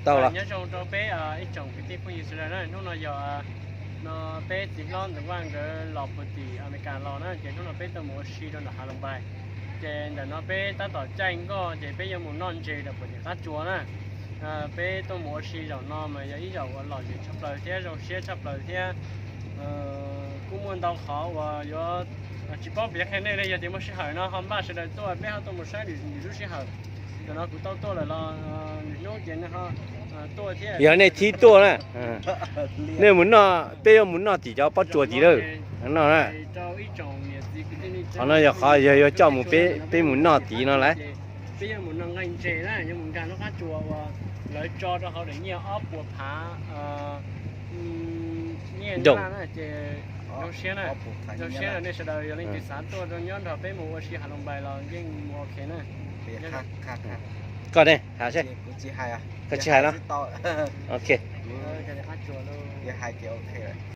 Tau los. Nyob zoo rau peb ib tsoom kwv tij phooj ywg sawv daws na, hnub no yog no peb txiv hlob Ntxoov Vaj nkawd los puag tim Amelikas los na, ces hnub no peb tuaj mus ua si rau nram Hav Loos Npais. Ces ntawm no peb tab tom caij nkoj ces peb yuav mus noj ntses rau puag tim qab tsuas na. Peb tuaj mus ua si zaum no mas yog ib zaum uas lom zem tshaj plaws thiab zoo siab tshaj plaws thiab. Kuj muaj ntau qhov uas yuav tsis paub piav qhia nej li, yog tias muaj sij hawm no ho npaj sawv daws tuaj peb ho tuaj mus saib lwm lub sij hawm. Tam no kuv tau tuaj lawm los lwm hnub ces nej ho tuaj thiab. Yog nej thib tuaj na, nej mus noj, peb yuav mus noj tim cov pob tsuas tid lawm no. Qhov no yog qhov yog yuav coj mus peb, peb mus noj tid no lawm. Peb yuav mus noj nqaij ntses na, yuav mus nkag lub qab tsuas uas lawv tso rau hauv daim nyiaj ob puas phav nyiaj nyob na, ces zoo siab na. Zoo siab nej sawv daws yog leej twg xav tuaj rau nyob nrog peb mus ua si Hav Loos Npais los yeej mus ok na. Koj ne, hais seb. Koj tsis hais los? Ok.